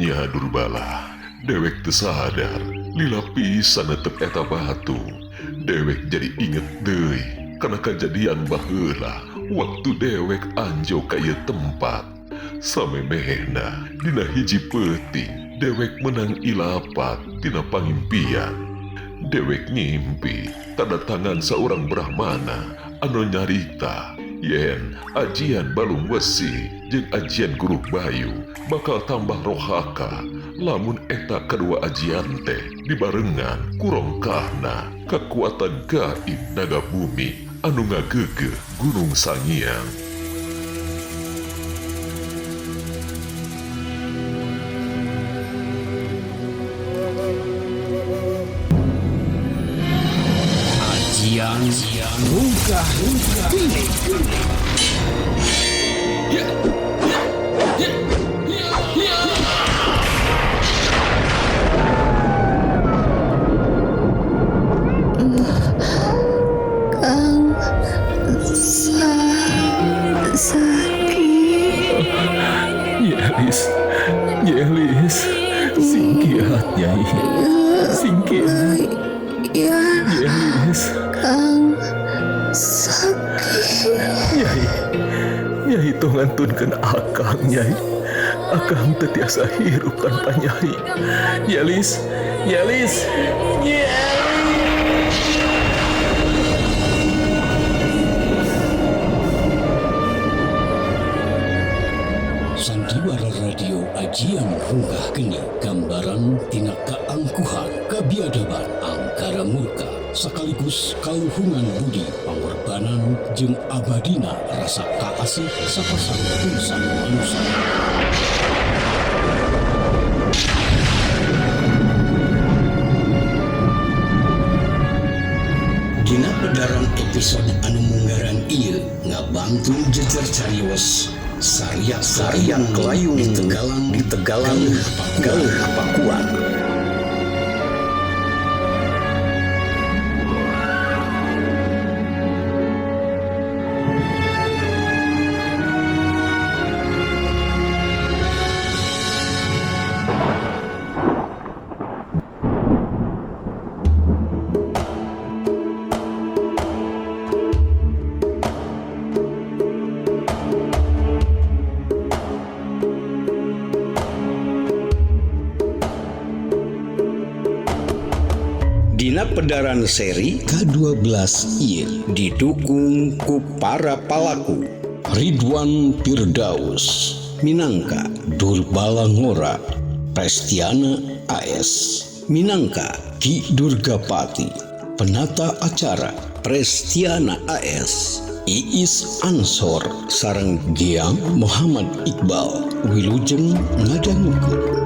Nya, Durbala, dewek teu sadar lila pisan netep eta batu. Dewek jadi inget deui kana kajadian baheula waktu dewek anjo ka ieu tempat. Samemehna dina hiji peuting dewek menang ilapat tina pangimpian. Dewek ngimpi kadatangan saurang Brahmana anu nyarita yen ajian Balung Wesi jeung ajian Guru Bayu bakal tambah rohaka lamun eta kedua ajian teh dibarengan ku rongkahna kakuatan gaib naga bumi anu ngageugeuh Gunung Sangiang. Ajian Rungkah Geni. Kang, sakit. Nyi Elis, Nyi Elis, sing kiat, Nyai, sing kiat. Ya. Nyi Elis. Kang, sakit. Nyai, Nyai tong ngantunkeun akang, Nyai. Akang teu tiasa hirup tanpa Nyai. Nyi Elis, Nyi Elis, Nyi Elis. Sandiwara Radio Ajian Rungkah Geni, gambaran tina kaangkuhan, kabiadaban, angkara murka sekaligus kaluhungan budi, pangorbanan jeung abadina rasa kaasih sapasang insan manusia. Dina pedaran episode anu munggaran ieu ngabantun jejer carios Saria Saria Kelayung di Tegalan, di Tegalan Galuh Pakuan. Dina pedaran seri K12 ieu didukung ku para palaku Ridwan Firdaus, minangka Durbala Ngora, Prestiana AS, minangka Ki Durgapati, penata acara Prestiana AS, Iis Ansor sareng Giang Muhammad Iqbal. Wilujeng ngadangukeun.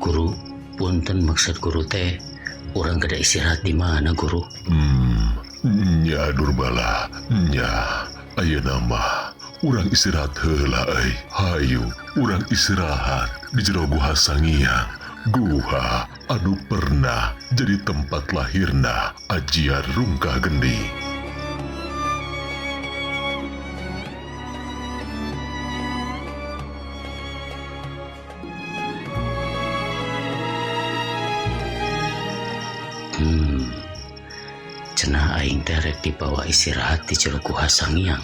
Guru, punten, maksud guru teh urang kedah istirahat di mana, Guru? Nya, Durbala, nya. Ayeuna mah urang istirahat heula euy. Hayu, urang istirahat di jero Guha Sangiang. Guha anu pernah jadi tempat lahirna Ajian Rungkah Gendi. Cenah aing teh rek dibawa istirahat di jero Guha Sangiang.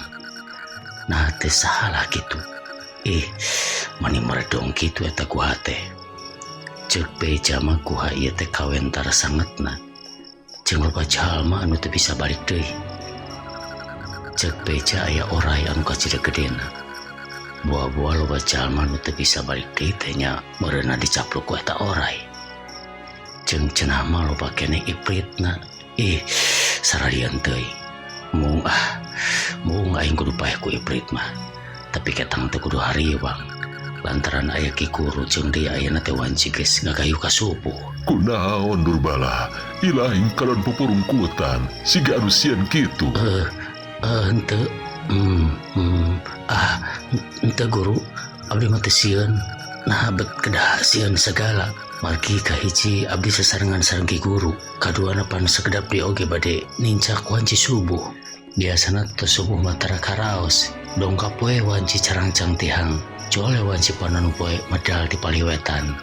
Nah, teh salah gitu. Ih, mani meredong kitu eta guha teh. Ceuk beja mah guha ieu teh kawentar sangetna. Jeung loba jalma anu teu bisa balik deui. Ceuk beja aya oray anu kacida gedena. Buah-buah loba jalma anu teu bisa balik deui teh nya meureunna dicapluk ku eta oray. Jeung cenah mah loba keneh ipritna. Ih, sararian teuing. Mung ah, mung aing kudu paeh ku iprit mah. Tapi ketang teh kudu hariwang. Lantaran aya Ki Guru jeung deui ayeuna teh wanci geus ngagayuh ka subuh. Kunaon, Durbala? Ilaing kalon pupurungkutan siga anu sieun kitu. Eh, eh, henteu. Ah, henteu guru, abdi mah teu sieun. Naha bet kedah sieun sagala. Margi kahiji abdi sasarengan sareng Ki Guru. Kaduana pan sakedap deui oge bade nincak wanci subuh. Biasana tos subuh mah tara karaos. Dongkap we wanci carangcang tihang. Jole wanci panon poe medal di paliwetan.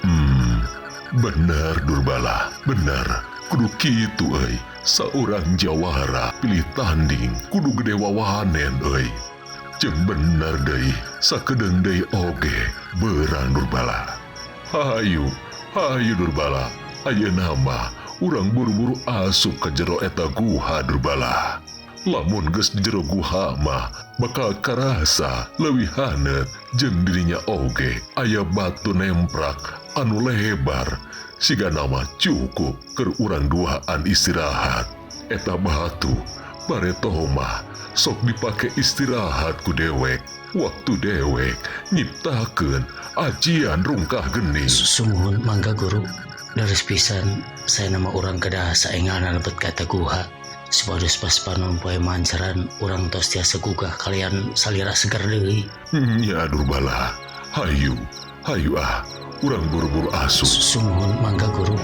Bener Durbala, bener. Kudu kitu euy. Saurang jawara pilih tanding kudu gede wawanen euy. Jeung bener deui, sakedeung deui oge beurang Durbala. Hayu, hayu Durbala. Ayeuna mah urang buru-buru asup ka jero eta guha Durbala. Lamun geus di jero guha mah bakal karasa leuwih haneut jeung dirinya oge aya batu nemprak anu lebar. Siga nama cukup keur urang duaan istirahat. Eta batu bareto mah sok dipake istirahat ku dewek. Waktu dewek nyiptakeun ajian rungkah geni. Sumuhun mangga guru. Leres pisan saya nama urang kedah saengalna lebet ka eta guha. Supados pas panon poe mancaran urang tos tiasa gugah kalian salira seger deui. Nya Durbala, hayu, hayu ah. Urang buru-buru asup. Sumuhun mangga guru.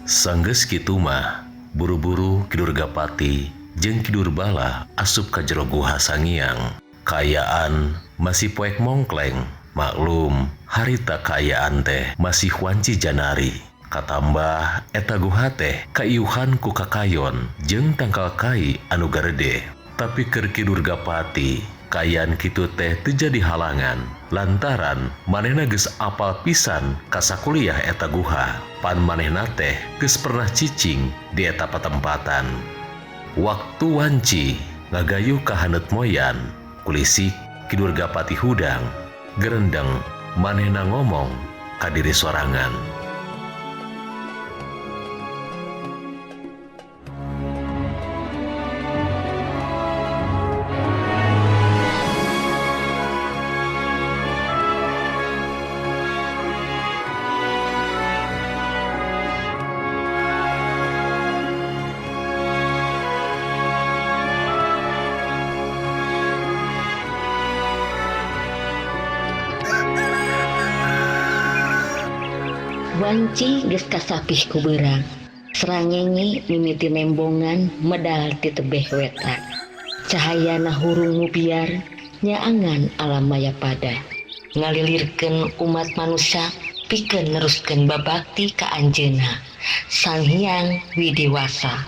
Sanggeus kitu mah, buru-buru Ki Durgapati jeung Ki Durbala asup ka jero guha Sangiang. Kaayaan masih poek mongkleng, maklum harita kaayaan teh masih wanci janari. Katambah eta guha teh kaiuhan ku kakayon jeung tangkal kai anu garede. Tapi keur Ki Durgapati, kaayaan kitu teh teu jadi halangan lantaran manehna geus apal pisan ka sakuliah eta guha. Pan manehna teh geus pernah cicing di eta patempatan. Waktu wanci ngagayuh ka haneut moyan, kulisik Ki Durgapati hudang, gerendeng manehna ngomong ka diri sorangan. Wanci geus kasapih ku beurang. Srangenge mimiti nembongan medal ti tebeh wetan. Cahayana hurung mubiar nyaangan alam maya pada. Ngalilirkeun umat manusia pikeun neruskeun babakti ka Anjeunna, Sang Hyang Widiwasa.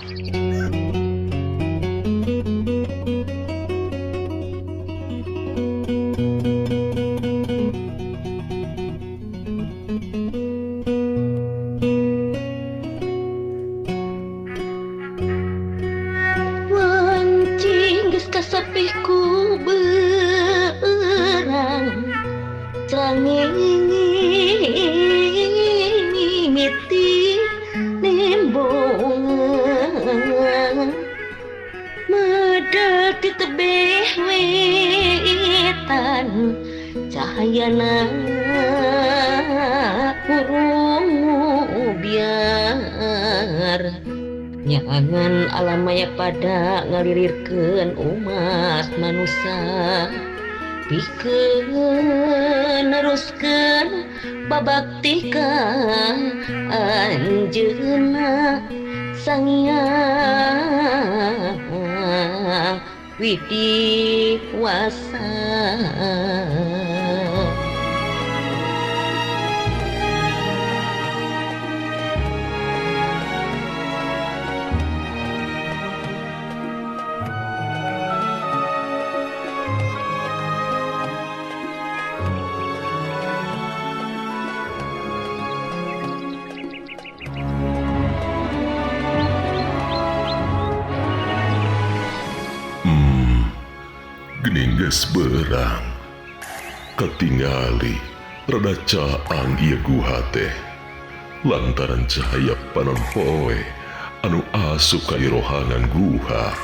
Kasapih ku beurang, srangenge mimiti nembongan medal ti tebeh wetan, cahayana hurung biar nyaangan alam maya pada ngalilirkeun umat manusia pikeun neruskeun babakti ka Anjeunna, Sang Hyang Widiwasa. Geuning geus beurang. Katingali rada caang ieu guha teh. Lantaran cahaya panon poe anu asup ka rohangan guha.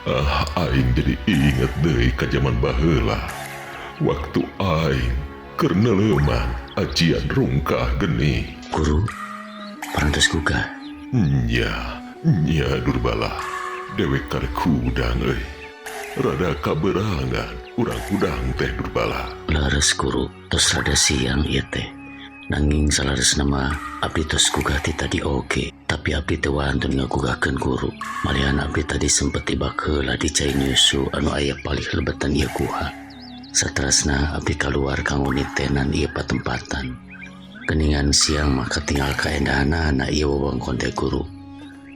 Ah, aing jadi inget deui ka jaman baheula. Waktu aing keur neuleuman ajian rungkah geni. Guru, parantos gugah. Nya, nya Durbala. Dewek karek hudang euy. Rada kaberangan urang hudang teh Durbala. Leres guru, tos rada siang ieu teh. Nanging saleresna mah abdi tos gugah ti tadi oge, tapi abdi teu wantun ngagugahkeun guru. Malihan abdi tadi sempet tibak heula di cai nyusu anu aya palih lebetan ieu guha. Saterasna abdi kaluar kanggo nitenan ieu patempatan. Geningan siang mah katingal kaendahanana ieu wewengkon teh guru.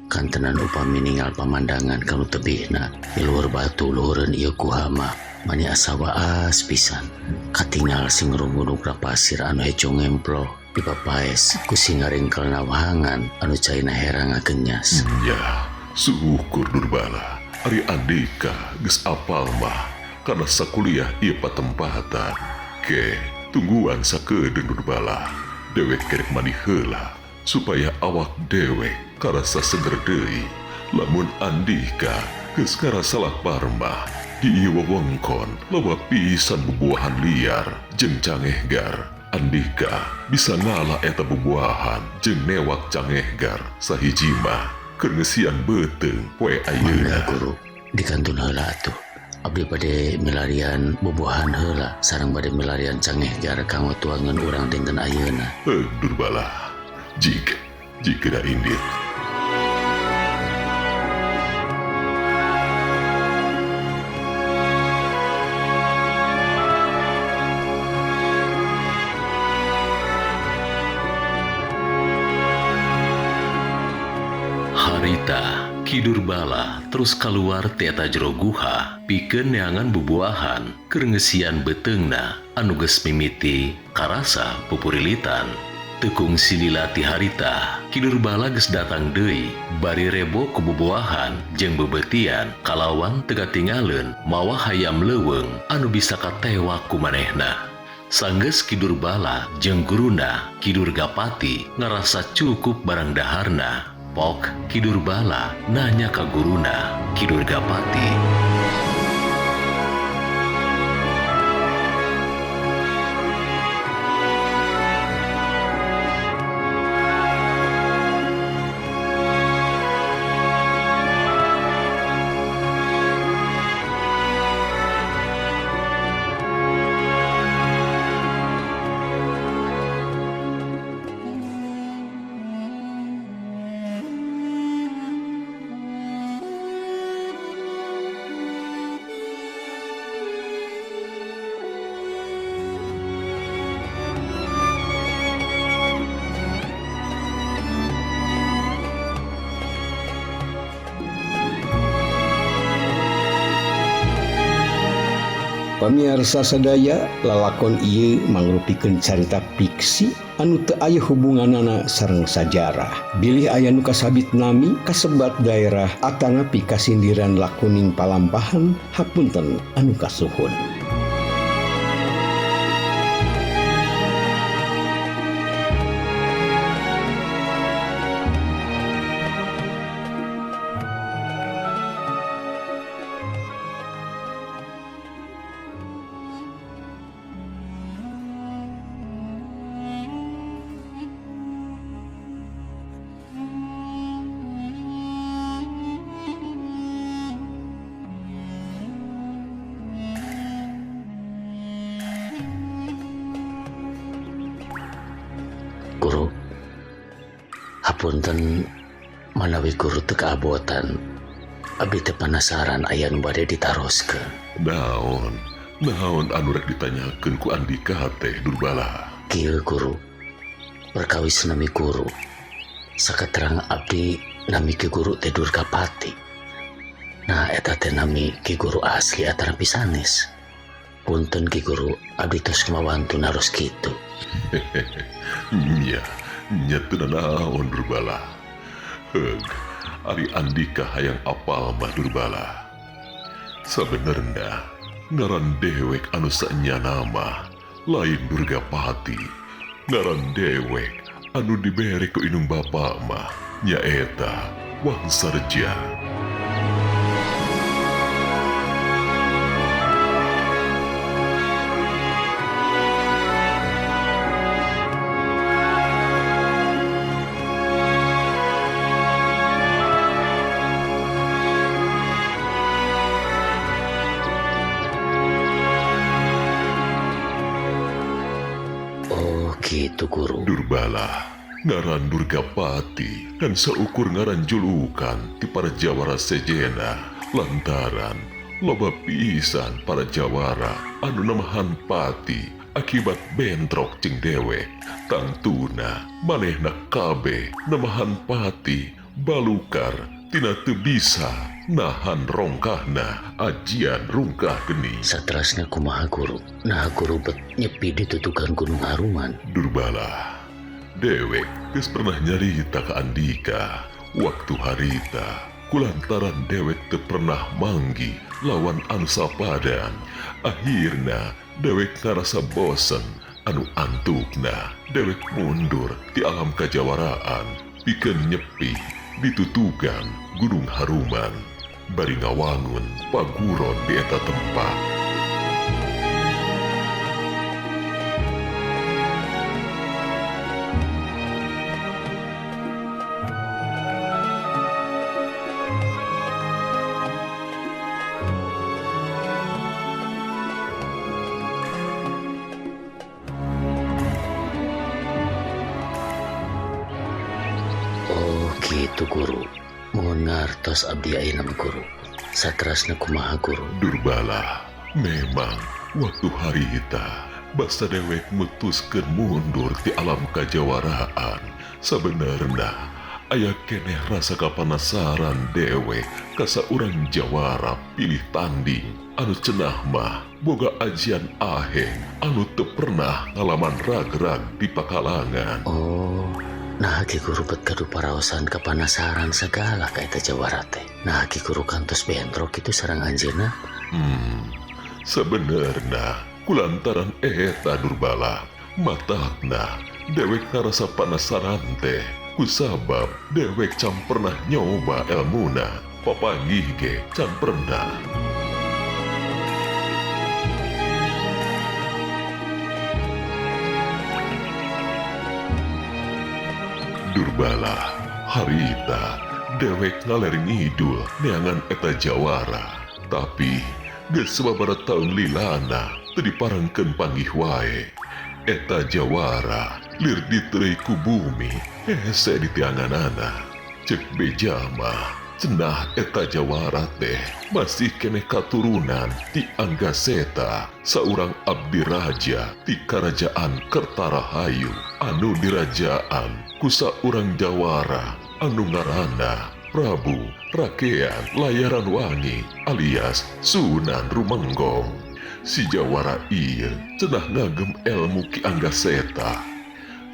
Kantenan upami ningal pamandangan kanu tebihna di luhur batu luhureun ieu guha mah mani asa waas pisan. Katingal sing rungunugna pasir anu hejo ngemploh dipapaes ku singaringkelna wahangan anu caina herang ngagenyas. Nya, syukur Durbala. Ari andika geus apal mah kana sakuliah ieu patempatan. Ke, tungguan sakedeung Durbala. Dewek kerek mandi heula supaya awak dewek karasa seger deui. Lamun andika geus karasa lapar mah di ieu wewengkon loba pisan bubuahan liar jeung cangehgar. Andika bisa ngala eta bubuahan jeung newak cangehgar sahiji mah keur ngeusian beuteung poe Mangga ayeuna. guru, dikantun heula atuh. Abdi bade milarian bubuahan heula sareng bade milarian cangehgar kanggo tuangan urang dinten ayeuna. Heug Durbala. Jik, jik da indit. Harita Ki Durbala terus kaluar ti eta jero guha pikeun neangan bubuahan keur ngeusian beuteungna anu geus mimiti karasa pupurilitan. Teu kungsi lila ti harita Ki Durbala geus datang deui bari rebo ku bubuahan jeung bebeutian kalawan teu katingaleun mawa hayam leuweung anu bisa katewak ku manehna. Sanggeus Ki Durbala jeung guruna Ki Durgapati ngarasa cukup barang daharna. Pok Ki Durbala nanya ka guruna Ki Durgapati. Pamiarsa sadaya, lalakon ieu mangrupikeun carita fiksi anu teu aya hubunganana sareng sajarah. Bilih aya nu kasabit nami, kasebat daerah atanapi kasindiran lakuning palampahan, hapunten anu kasuhun. Guru, hapunten manawi guru teu kaabotan. Abdi teh panasaran aya nu bade ditaroskeun. Naon, naon anu rek ditanyakeun ku andika teh Durbala? Kieu guru, perkawis nami guru. Saketerang abdi nami ki guru teh Durgapati. Nah eta teh nami ki guru asli atanapi sanes. Punten ki guru, abdi tos kumawantu naros kitu. Nya, nya teu nanaon Durbala. Heug, ari andika hayang apal mah Durbala. Sabenerna ngaran dewek anu saenyana mah lain Durgapati. Ngaran dewek anu dibere ku indung bapa mah nyaeta Wangsarja. Oh gitu guru. Durbala, ngaran Durgapati dan saukur ngaran julukan ti para jawara sejena lantaran loba pisan para jawara anu namahan pati akibat bentrok jeung dewek. Tangtuna manehna kabeh namahan pati balukar tina teu bisa nahan rongkahna ajian rungkah geni. Satrasna kumaha guru? Nah guru bet nyepi ditutukan Gunung Haruman. Durbala, dewek geus pernah nyarita ka Andika waktu harita kulantaran dewek teu pernah manggi lawan anu sapadan. Akhirna dewek ngarasa bosen anu antukna dewek mundur ti alam kajawaraan pikeun nyepi ditutukan Gunung Haruman bari ngawangun paguron di eta tempat. Oh gitu guru. Mohon ngartos abdi ayeuna mah guru. Satrasna kumaha guru? Durbala, memang waktu harita basa dewek mutuskeun mundur ti alam kajawaraan. Sabenerna aya keneh rasa kapanasaran dewek ka saurang jawara pilih tanding anu cenah mah boga ajian aheng anu teu pernah ngalaman ragrag di pakalangan. Oh, nah ki guru bet gaduh paraosan kapanasaran segala ka eta jawara teh. Nah ki guru kantos bentrok kitu sareng anjeunna. Sebenarna kulantaran eta Durbala matakna dewek ngarasa panasaran teh kusabab dewek can pernah nyoba elmuna papanggih ge can pernah. Durbala, harita dewek ngaler ngidul neangan eta jawara. Tapi geus sababaraha taun lilana teu diparengkeun panggih wae. Eta jawara lir diterei ku bumi hese ditianganana. Cek beja mah cenah eta jawara teh masih keneh katurunan ti Anggaseta, saurang abdi raja ti karajaan Kertarahayu anu dirajaan ku saurang jawara anu ngaranna Prabu Rakean Layaran Wangi alias Sunan Rumenggong. Si jawara ieu cenah ngagem elmu Ki Anggaseta.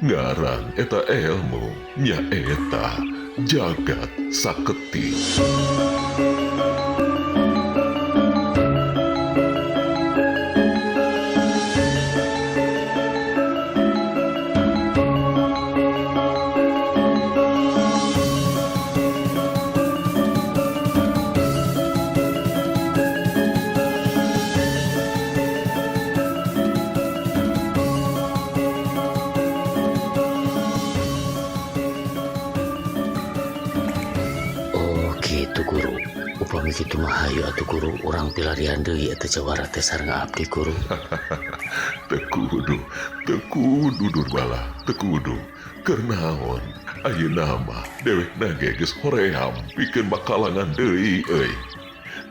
Ngaran eta elmu nyaeta Jagat Saketi. Gitu guru. Upami kitu mah hayu atuh guru urang pilarian deui eta jawara teh sareng abdi guru. Teu kudu Durbala, teu kudu. Keur naon ayeuna mah dewekna ge geus hoream pikeun bakalangan deui euy.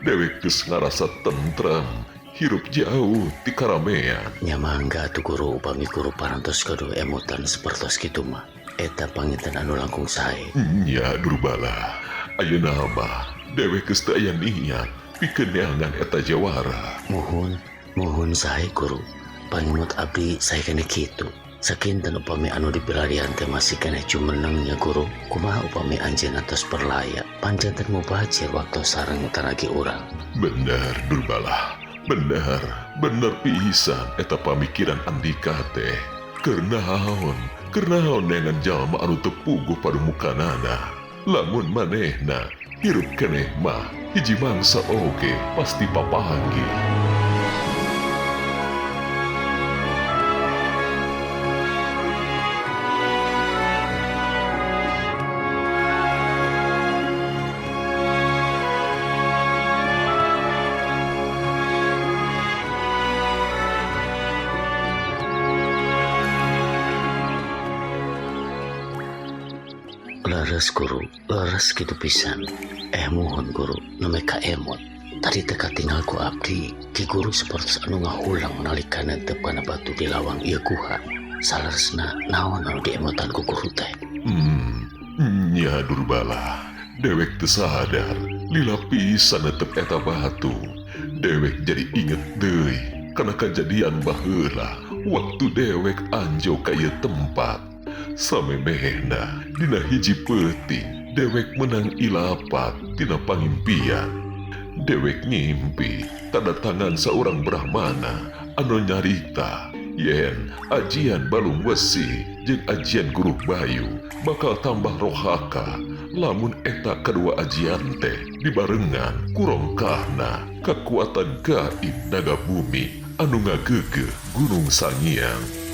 Dewek geus ngarasa tentrem, hirup jauh ti karamean. Nya mangga atuh guru upami guru parantos gaduh emutan sapertos kitu mah. Eta panginten anu langkung sae. Nya Durbala, ayeuna mah dewek geus teu aya niat pikeun neangan eta jawara. Muhun, muhun sae guru. Pangemut abdi sae keneh kitu. Sakinten upami anu dipilarian teh masih keneh jumeneng nya guru. Kumaha upami anjeunna tos perlaya panjanten mubajir waktu sareng taragi urang. Bener Durbala, bener, bener pisan eta pamikiran andika teh. Keur naon neangan jalma anu teu puguh padumukanana. Lamun manehna hirup keneh mah hiji mangsa oge pasti papanggih. Leres guru, leres kitu pisan. Muhun guru, neme kaemot. Tadi teh katingal ku abdi, ki guru sapertos anu ngahulang nalika nentep kana batu di lawang ieu guha. Saleresna naon anu diemotan ku guru teh? Nya Durbala, dewek teu sadar, lila pisan netep eta batu. Dewek jadi inget deui kana kajadian baheula waktu dewek anjo ka ieu tempat. Samemehna dina hiji peuting dewek menang ilapat tina pangimpian. Dewek ngimpi tanda tangan seorang brahmana anu nyarita yen ajian balung wesi jeung ajian Guruh Bayu bakal tambah rohaka lamun eta kedua ajian teh dibarengan kurongkahna kekuatan gaib naga bumi anu ngageugeuh Gunung Sangiang.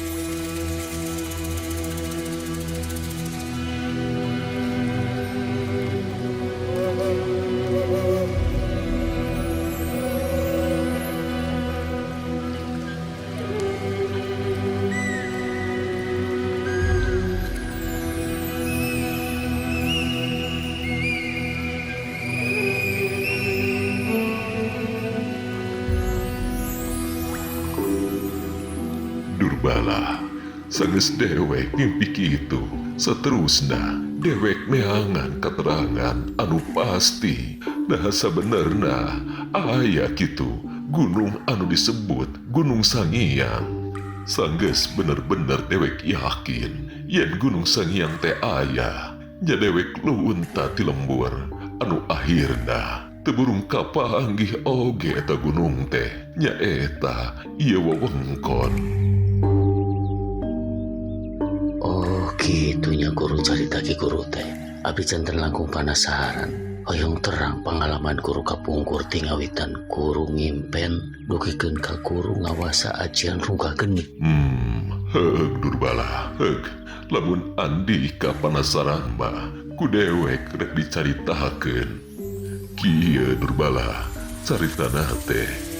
Durbala, sanggeus dewek ngimpi kitu, saterusna dewek neangan keterangan anu pasti. Nah sabenerna aya kitu gunung anu disebut Gunung Sangiang. Sanggeus bener-bener dewek yakin yen Gunung Sangiang teh aya. Nya dewek lunta ti lembur anu akhirna teu burung kapanggih oge eta gunung teh nyaeta ieu wewengkon. Gitunya guru carita ki guru teh. Abdi janten langkung panasaran. Hoyong terang pengalaman guru kapungkur tingawitan guru ngimpen dugikeun ka guru ngawasa ajian rungkah geni. Heug Durbala, heug. Lamun andika panasaran mah ku dewek rek dicaritakeun. Kieu Durbala, caritana teh.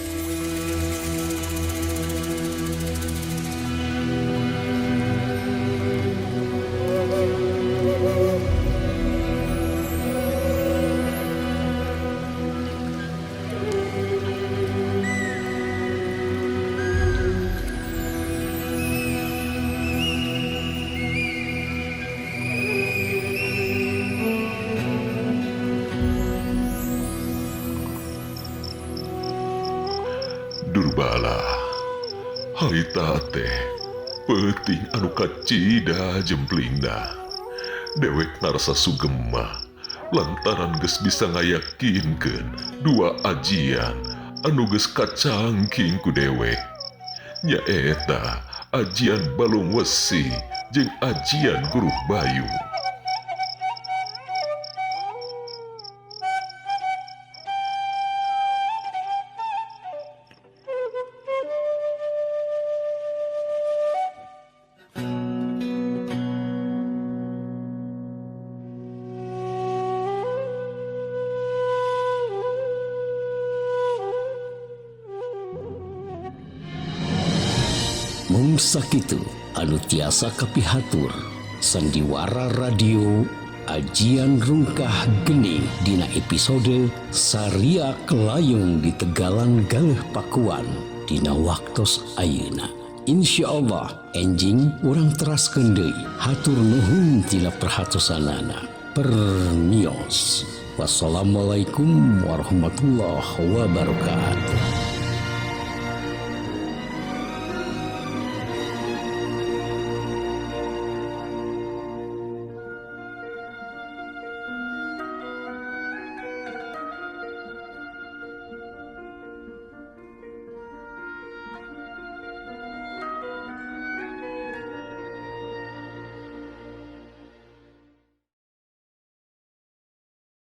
Durbala, harita teh peuting anu kacida jemplingna. Dewek narasa sugema lantaran geus bisa ngayakinkeun dua ajian anu geus kacangking ku dewek. Nyaeta ajian balung wesi jeung ajian Guruh Bayu. Mung sakitu anu tiasa kapihatur sandiwara radio ajian rungkah geni dina episode Sariak Layung di Tegalan Galeh Pakuan dina waktos ayeuna. Insyaallah enjing urang teraskeun deui. Hatur nuhun tina perhatosanana. Permios. Wassalamualaikum warahmatullahi wabarakatuh.